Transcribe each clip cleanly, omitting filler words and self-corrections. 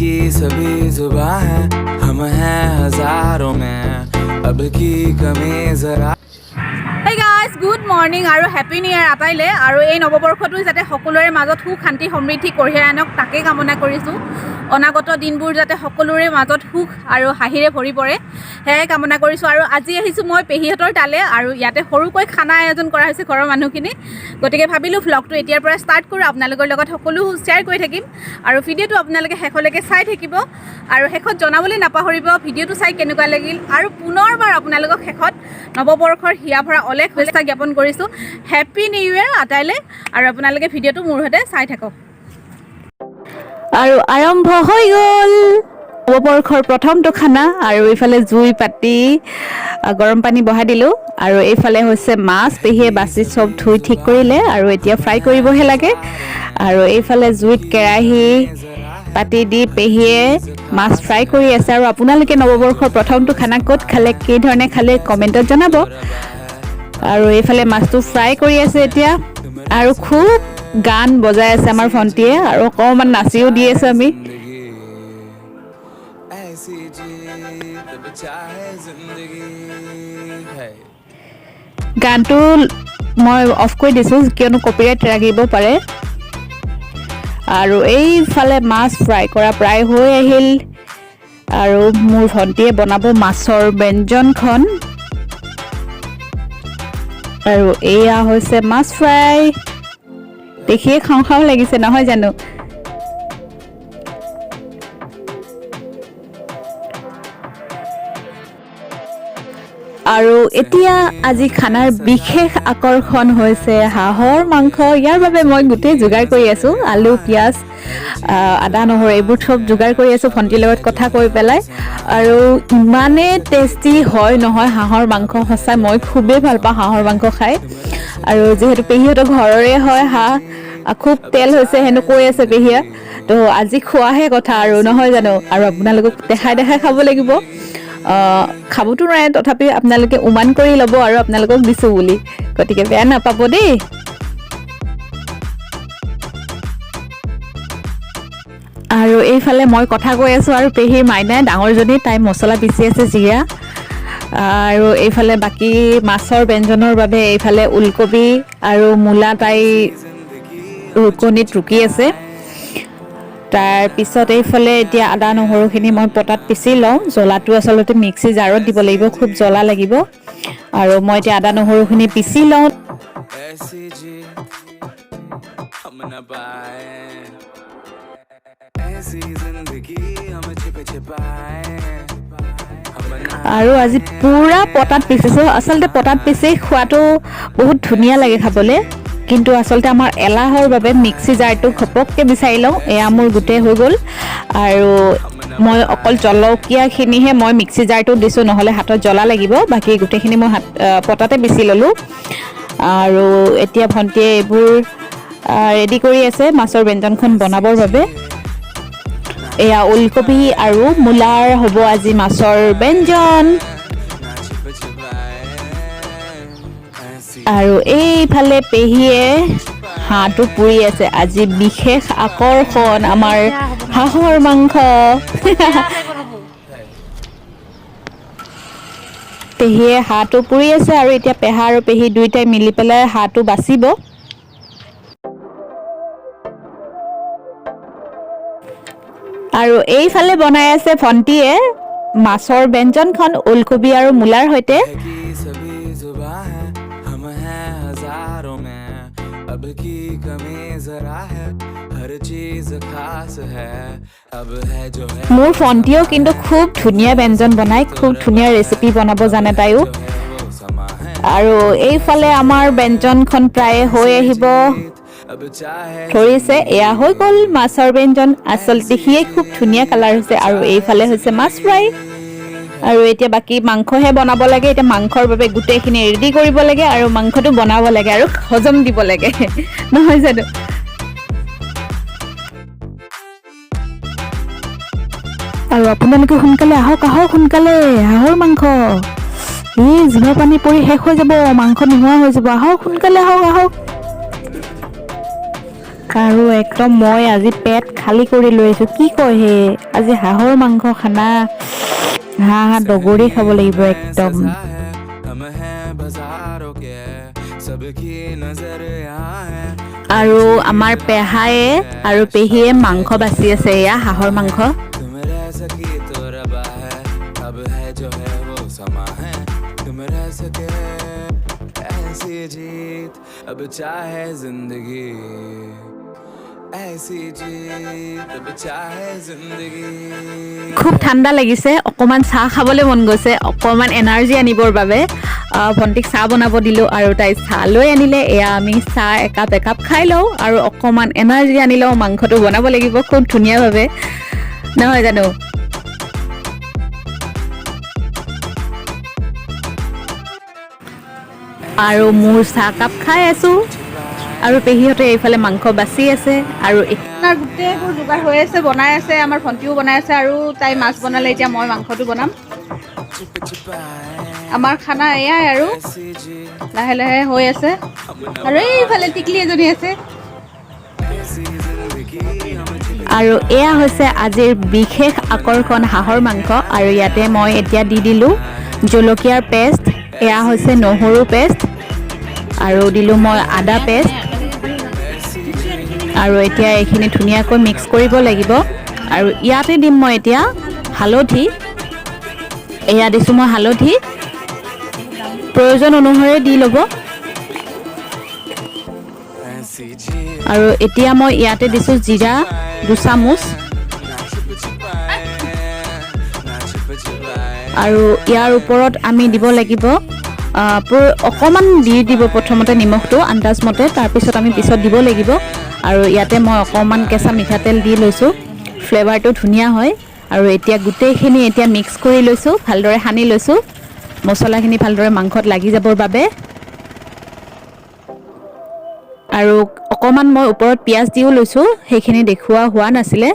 की सभी जुबां है, हम हैं हजारों में, अब की कमी जरा। হেই গাইজ, গুড মৰ্ণিং আৰু হেপী নিউ ইয়াৰ আটাইলে। আৰু এই নৱবৰ্ষটো যাতে সকলোৰে মাজত সুখ, শান্তি, সমৃদ্ধি কঢ়িয়াই আনক, তাকেই কামনা কৰিছোঁ। অনাগত দিনবোৰ যাতে সকলোৰে মাজত সুখ আৰু হাঁহিৰে ভৰি পৰে, সেয়াই কামনা কৰিছোঁ। আৰু আজি আহিছোঁ মই পেহীহঁতৰ তালে আৰু ইয়াতে সৰুকৈ খানা আয়োজন কৰা হৈছে ঘৰৰ মানুহখিনি। গতিকে ভাবিলোঁ ভ্লগটো এতিয়াৰ পৰা ষ্টাৰ্ট কৰোঁ, আপোনালোকৰ লগত সকলো শ্বেয়াৰ কৰি থাকিম। আৰু ভিডিঅ'টো আপোনালোকে শেষলৈকে চাই থাকিব আৰু শেষত জনাবলৈ নাপাহৰিব ভিডিঅ'টো চাই কেনেকুৱা লাগিল। আৰু পুনৰবাৰ আপোনালোকক শেষত নৱবৰ্ষৰ হিয়া ভৰা অলেখ শুভেচ্ছা জ্ঞাপন কৰিছোঁ। হেপী নিউ ইয়েৰ আটাইলে আৰু আপোনালোকে ভিডিঅ'টো মোৰ সৈতে চাই থাকক। আৰু আৰম্ভ হৈ গ'ল নৱবৰ্ষৰ প্ৰথমটো খানা। আৰু এইফালে জুই পাতি গৰম পানী বহাই দিলোঁ। আৰু এইফালে হৈছে মাছ, পেহীয়ে বাচি চব ধুই ঠিক কৰিলে আৰু এতিয়া ফ্ৰাই কৰিবহে লাগে। আৰু এইফালে জুইত কেৰাহী পাতি দি পেহীয়ে মাছ ফ্ৰাই কৰি আছে। আৰু আপোনালোকে নৱবৰ্ষৰ প্ৰথমটো খানা ক'ত খালে, কি ধৰণে খালে, কমেণ্টত জনাব। আৰু এইফালে মাছটো ফ্ৰাই কৰি আছে এতিয়া আৰু খুব গান বজাই আছে আমাৰ ভণ্টিয়ে আৰু অকণমান নাচিও দি আছোঁ আমি। ऐसी जीत अब चाहे जिंदगी है। গানটো মই অফ কৰি দিছোঁ, কিয়নো কপিৰাইট লাগিব পাৰে। আৰু এইফালে মাছ ফ্ৰাই কৰা প্ৰায় হৈ আহিল আৰু মোৰ ভণ্টিয়ে বনাব মাছৰ ব্যঞ্জনখন। আৰু এয়া হৈছে মাছ ফ্ৰাই। দেখিয়ে খাওঁ খাওঁ লাগিছে, নহয় জানো? আৰু এতিয়া আজি খানাৰ বিশেষ আকৰ্ষণ হৈছে হাঁহৰ মাংস। ইয়াৰ বাবে মই গোটেই যোগাৰ কৰি আছোঁ। আলু, পিঁয়াজ, আদা, নহৰু এইবোৰ চব যোগাৰ কৰি আছোঁ ভণ্টিৰ লগত কথা কৈ পেলাই। আৰু ইমানেই টেষ্টি হয় নহয় হাঁহৰ মাংস, সঁচাই মই খুবেই ভাল পাওঁ হাঁহৰ মাংস খাই। আৰু যিহেতু পেহীহঁতৰ ঘৰৰে হয় হাঁহ, খুব তেল হৈছে হেনো কৈ আছে পেহীয়ে। তো আজি খোৱাহে কথা আৰু, নহয় জানো? আৰু আপোনালোকক দেখাই দেখাই খাব লাগিব। খাবতো নোৱাৰে, তথাপি আপোনালোকে উমান কৰি ল'ব আৰু আপোনালোকক দিছোঁ বুলি, গতিকে বেয়া নাপাব দেই। আৰু এইফালে মই কথা কৈ আছোঁ আৰু পেহীৰ মাইনাই, ডাঙৰজনী, তাই মছলা পিচি আছে, জিৰা। আৰু এইফালে বাকী মাছৰ ব্যঞ্জনৰ বাবে এইফালে ওলকবি আৰু মূলা তাই ৰুকনিত ৰুকি আছে। তাৰপিছত এইফালে এতিয়া আদা নহৰুখিনি মই পটাত পিচি লওঁ। জ্বলাটো আচলতে মিক্সি জাৰত দিব লাগিব, খুব জ্বলা লাগিব। আৰু মই এতিয়া আদা নহৰুখিনি পিচি লওঁ। ऐसी जीत हम न पाए, ऐसी जिंदगी हम छिप छिपाए, हम न আৰু আজি পূৰা পটাত পিচিছোঁ। আচলতে পটাত পিচি খোৱাটো বহুত ধুনীয়া লাগে খাবলৈ, কিন্তু আচলতে আমাৰ এলাহৰ বাবে মিক্সি জাৰটো ঘপককৈ বিচাৰি লওঁ। এয়া মোৰ গোটেই হৈ গ'ল। আৰু মই অকল জলকীয়াখিনিহে মই মিক্সি জাৰটোত দিছোঁ, নহ'লে হাতত জ্বলা লাগিব। বাকী গোটেইখিনি মই পটাতে পিচি ল'লোঁ। আৰু এতিয়া ভণ্টিয়ে এইবোৰ ৰেডি কৰি আছে মাছৰ ব্যঞ্জনখন বনাবৰ বাবে। এয়া ওলকবি আৰু মূলাৰ হ'ব আজি মাছৰ ব্যঞ্জন। ना छिप छिपाए, ऐसी আৰু এইফালে পেহীয়ে হাঁহটো পুৰি আছে। আজি বিশেষ আকৰ্ষণ আমাৰ হাঁহৰ মাংস। পেহীয়ে হাঁহটো পুৰি আছে আৰু এতিয়া পেহা আৰু পেহী দুয়োটাই মিলি পেলাই হাঁহটো বাচিব। আৰু এইফালে বনাই আছে ভণ্টিয়ে মাছৰ ব্যঞ্জনখন ওলকবি আৰু মূলাৰ সৈতে। की सभी जुबां है, हम हैं हजारों में, अब की कमी जरा है, हर चीज खास है, अब है जो है। মোৰ ভণ্টিয়েও কিন্তু খুব ধুনীয়া ব্যঞ্জন বনায়, খুব ধুনীয়া ৰেচিপি বনাব জানে তাইও। जो है वो समा है। আৰু এইফালে আমাৰ ব্যঞ্জনখন প্ৰায়ে হৈ আহিব अब चाहे ধৰিছে। এয়া হৈ গ'ল মাছৰ ব্যঞ্জন। আচলতে দেখিয়ে খুব ধুনীয়া কালাৰ হৈছে। আৰু এইফালে হৈছে মাছ ফ্ৰাই। আৰু এতিয়া বাকী মাংসহে বনাব লাগে। এতিয়া মাংসৰ বাবে গোটেইখিনি ৰেডি কৰিব লাগে আৰু মাংসটো বনাব লাগে আৰু হজম দিব লাগে, নহয় জানো? আৰু আপোনালোকে সোনকালে আহক, আহক সোনকালে। হাঁহৰ মাংস, এই জিভা পানী পৰি শেষ হৈ যাব, মাংস নোহোৱা হৈ যাব। আহক সোনকালে, আহক আহক। আৰু একদম মই আজি পেট খালী কৰি লৈ আহিছোঁ। কি কয় হে, আজি হাঁহৰ মাংস খানা, হাঁহ দগৰি খাব লাগিব একদম। सजा है, हम हैं बाजारों के, सबकी नजर यहाँ है। আৰু আমাৰ পেহায়ে আৰু পেহীয়ে মাংস বাচি আছে, এয়া হাঁহৰ মাংস। तुम रह सकी तो रबा है, अब है जो है वो समा है। तुम रह सके ऐसी जीत अब चाहे जिंदगी, ऐसी जीत अब चाहे जिंदगी। খুব ঠাণ্ডা লাগিছে, অকণমান চাহ খাবলৈ মন গৈছে, অকণমান এনাৰ্জি আনিবৰ বাবে ভণ্টিক চাহ বনাব দিলোঁ আৰু তাই চাহ লৈ আনিলে। এয়া আমি চাহ একাপ একাপ খাই লওঁ আৰু অকণমান এনাৰ্জি আনি লওঁ। মাংসটো বনাব লাগিব খুব ধুনীয়াভাৱে, নহয় জানো? আৰু মোৰ চাহকাপ খাই আছোঁ আৰু পেহীহঁতে এইফালে মাংস বাচি আছে আৰু আপোনাৰ গোটেইবোৰ যোগাৰ হৈ আছে, বনাই আছে, আমাৰ ভণ্টিও বনাই আছে আৰু তাই মাছ বনালে, এতিয়া মই মাংসটো বনাম। छिप छिपाए আমাৰ খানা এয়াই আৰু ऐसी जीत লাহে লাহে হৈ আছে। আৰু এইফালে টিকলি এজনী আছে। ऐसी जिंदगी हम छिप আৰু এয়া হৈছে আজিৰ বিশেষ আকৰ্ষণ হাঁহৰ মাংস। আৰু ইয়াতে মই এতিয়া দি দিলোঁ জলকীয়াৰ পেষ্ট, এয়া হৈছে নহৰু পেষ্ট আৰু দিলোঁ মই আদা পেষ্ট। আৰু এতিয়া এইখিনি ধুনীয়াকৈ মিক্স কৰিব লাগিব। আৰু ইয়াতে দিম মই এতিয়া হালধি, এয়া দিছোঁ মই হালধি, প্ৰয়োজন অনুসৰি দি ল'ব। ऐसी जीत আৰু এতিয়া মই ইয়াতে দিছোঁ জিৰা 2 চামুচ। ना छिप छिपाए, ना छिप छिपाए। আৰু ইয়াৰ ওপৰত আমি দিব লাগিব অকণমান দি দিব প্ৰথমতে নিমখটো আন্দাজমতে, তাৰপিছত আমি পিছত দিব লাগিব। আৰু ইয়াতে মই অকণমান কেঁচা মিঠাতেল দি লৈছোঁ, ফ্লেভাৰটো ধুনীয়া হয়। আৰু এতিয়া গোটেইখিনি এতিয়া মিক্স কৰি লৈছোঁ, ভালদৰে সানি লৈছোঁ মছলাখিনি ভালদৰে মাংসত লাগি যাবৰ বাবে। আৰু অকণমান মই ওপৰত পিঁয়াজ দিও লৈছোঁ, সেইখিনি দেখুওৱা হোৱা নাছিলে।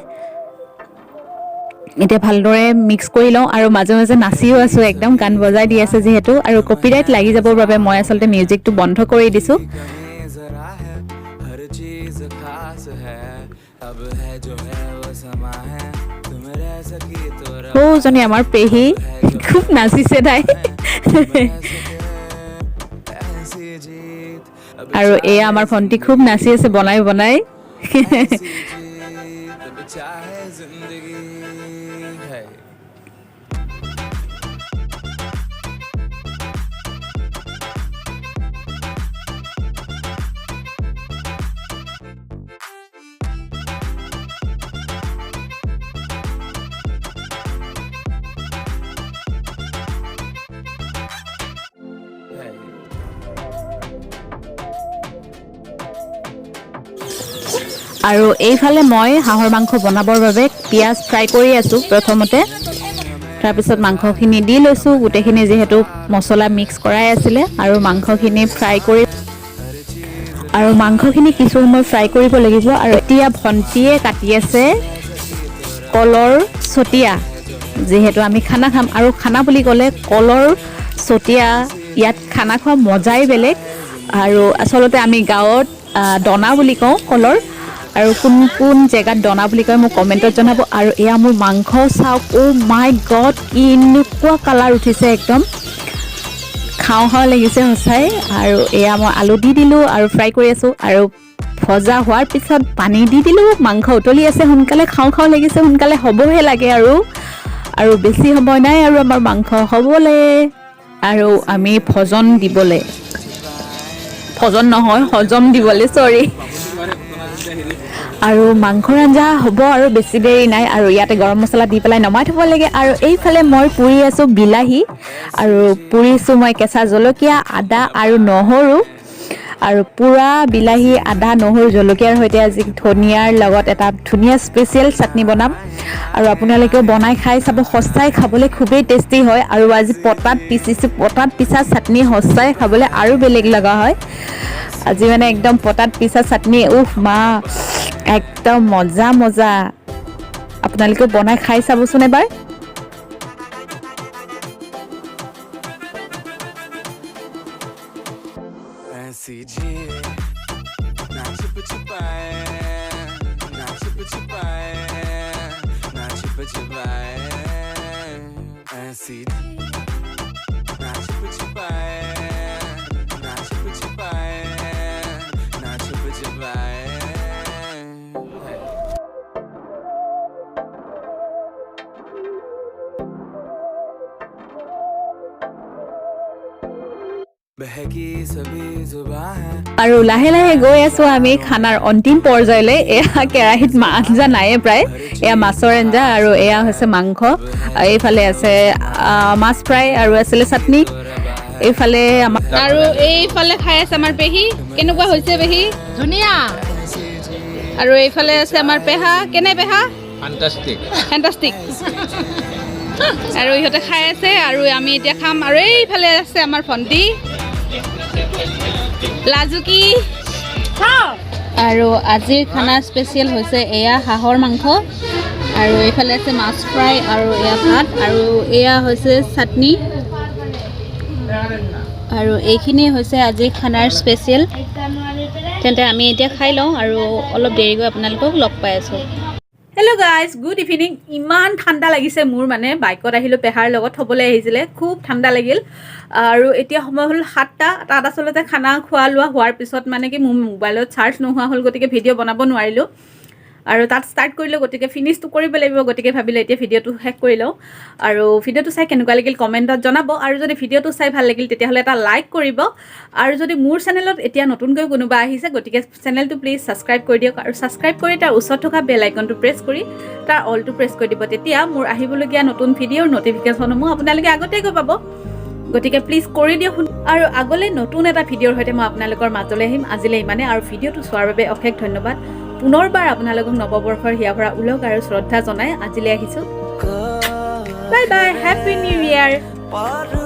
এতিয়া ভালদৰে মিক্স কৰি লওঁ আৰু মাজে মাজে নাচিও আছোঁ, একদম গান বজাই দি আছে যিহেতু। আৰু কপিৰাইট লাগি যাবৰ বাবে মই আচলতে মিউজিকটো বন্ধ কৰি দিছোঁ। कमी जरा है, हर चीज खास है, अब है जो है वो समा है। तुम रह सकी तो रबा সৌজনী আমাৰ পেহী, খুব নাচিছে তাই। तुम रह सके ऐसी जीत अब আৰু এয়া আমাৰ ভণ্টি খুব নাচি আছে বনাই বনাই। ऐसी जीत अब चाहे जिंदगी है। है। আৰু এইফালে মই হাঁহৰ মাংস বনাবৰ বাবে পিঁয়াজ ফ্ৰাই কৰি আছোঁ প্ৰথমতে, তাৰপিছত মাংসখিনি দি লৈছোঁ গোটেইখিনি, যিহেতু মছলা মিক্স কৰাই আছিলে। আৰু মাংসখিনি ফ্ৰাই কৰি আৰু মাংসখিনি কিছু সময় ফ্ৰাই কৰিব লাগিব। আৰু এতিয়া ভণ্টিয়ে কাটি আছে কলৰ চতিয়া, যিহেতু আমি খানা খাম। আৰু খানা বুলি ক'লে কলৰ চতিয়া, ইয়াত খানা খোৱা মজাই বেলেগ। আৰু আচলতে আমি গাঁৱত দনা বুলি কওঁ কলৰ, আৰু কোন কোন জেগাত দনা বুলি কয় মোক কমেণ্টত জনাব। আৰু এয়া মোৰ মাংস চাওক, অ' মাই গড, কেনেকুৱা কালাৰ উঠিছে, একদম খাওঁ খাওঁ লাগিছে সঁচাই। আৰু এয়া মই আলু দি দিলোঁ আৰু ফ্ৰাই কৰি আছোঁ। আৰু ভজা হোৱাৰ পিছত পানী দি দিলোঁ। মাংস উতলি আছে, সোনকালে খাওঁ খাওঁ লাগিছে, সোনকালে হ'বহে লাগে আৰু আৰু বেছি সময় নাই আৰু আমাৰ মাংস হ'বলৈ আৰু আমি ভজন দিবলৈ, ভজন নহয়, হজম দিবলৈ, চৰি। আৰু মাংসৰ আঞ্জা হ'ব আৰু বেছি দেৰি নাই। আৰু ইয়াতে গৰম মছলা দি পেলাই নমাই থ'ব লাগে। আৰু এইফালে মই পুৰি আছোঁ বিলাহী আৰু পুৰিছোঁ মই কেঁচা জলকীয়া, আদা আৰু নহৰু। আৰু পোৰা বিলাহী, আদা, নহৰু, জলকীয়াৰ সৈতে আজি ধনিয়াৰ লগত এটা ধুনীয়া স্পেচিয়েল চাটনি বনাম। আৰু আপোনালোকেও বনাই খাই চাব, সঁচাই খাবলৈ খুবেই টেষ্টি হয়। আৰু আজি পটাত পিচিছোঁ, পটাত পিছা চাটনি সঁচাই খাবলৈ আৰু বেলেগ লগা হয়। আজি মানে একদম পটাত পিছা চাটনি, উফ মা, একদম মজা মজা। আপোনালোকেও বনাই খাই চাবচোন এবাৰ। ऐसी जी ना छिप छिपाए। ऐसी ना छुप छुपाए, ना छुप छुपाए, ना छुप छुपाए। बहकी सभी जुबां है। আৰু লাহে লাহে গৈ আছোঁ আমি খানাৰ অন্তিম পৰ্যায়লৈ। এয়া কেৰাহীত আঞ্জা নায়ে প্ৰায়। এয়া মাছৰ আঞ্জা আৰু এয়া হৈছে মাংস। এইফালে আছে মাছ ফ্ৰাই আৰু আছিলে চাটনি। এইফালে আমাৰ আৰু এইফালে খাই আছে আমাৰ পেহী। কেনেকুৱা হৈছে পেহী? ধুনীয়া। আৰু এইফালে আছে আমাৰ পেহা। কেনে পেহা? ফান্টাষ্টিক। ফেণ্টাষ্টিক। আৰু ইহঁতে খাই আছে আৰু আমি এতিয়া খাম। আৰু এইফালে আছে আমাৰ ভণ্টি লাজুকী। আৰু আজিৰ খানা স্পেচিয়েল হৈছে এয়া হাঁহৰ মাংস আৰু এইফালে আছে মাছ ফ্ৰাই আৰু এয়া ভাত আৰু এয়া হৈছে চাটনি। আৰু এইখিনিয়ে হৈছে আজিৰ খানাৰ স্পেচিয়েল। তেন্তে আমি এতিয়া খাই লওঁ আৰু অলপ দেৰিকৈ আপোনালোকক লগ পাই আছোঁ। Hello' guys, good evening. ইমান ঠাণ্ডা লাগিছে মোৰ, মানে বাইকত আহিলোঁ, পেহাৰ লগত থ'বলৈ আহিছিলে, খুব ঠাণ্ডা লাগিল। আৰু এতিয়া সময় হ'ল 7টা। তাত আচলতে খানা খোৱা লোৱা হোৱাৰ পিছত মানে কি মোৰ মোবাইলত চাৰ্জ নোহোৱা হ'ল, গতিকে ভিডিঅ' বনাব নোৱাৰিলোঁ। আৰু তাত ষ্টাৰ্ট কৰিলোঁ, গতিকে ফিনিছটো কৰিব লাগিব। গতিকে ভাবিলোঁ এতিয়া ভিডিঅ'টো শেষ কৰি লওঁ। আৰু ভিডিঅ'টো চাই কেনেকুৱা লাগিল কমেণ্টত জনাব। আৰু যদি ভিডিঅ'টো চাই ভাল লাগিল, তেতিয়াহ'লে এটা লাইক কৰিব। আৰু যদি মোৰ চেনেলত এতিয়া নতুনকৈ কোনোবা আহিছে, গতিকে চেনেলটো প্লিজ ছাবস্ক্ৰাইব কৰি দিয়ক। আৰু ছাবস্ক্ৰাইব কৰি তাৰ ওচৰত থকা বেল আইকনটো প্ৰেছ কৰি তাৰ অলটো প্ৰেছ কৰি দিব। তেতিয়া মোৰ আহিবলগীয়া নতুন ভিডিঅ'ৰ ন'টিফিকেশ্যনসমূহ আপোনালোকে আগতীয়াকৈ পাব। গতিকে প্লিজ কৰি দিয়ক। আৰু আগলৈ নতুন এটা ভিডিঅ'ৰ সৈতে মই আপোনালোকৰ মাজলৈ আহিম। আজিলৈ ইমানে। আৰু ভিডিঅ'টো চোৱাৰ বাবে অশেষ ধন্যবাদ। পুনৰবাৰ আপোনালোকক নৱবৰ্ষৰ হিয়া ভৰা ওলগ আৰু শ্ৰদ্ধা জনাই আজিলৈ আহিছোঁ। Bye bye, happy new year. पार।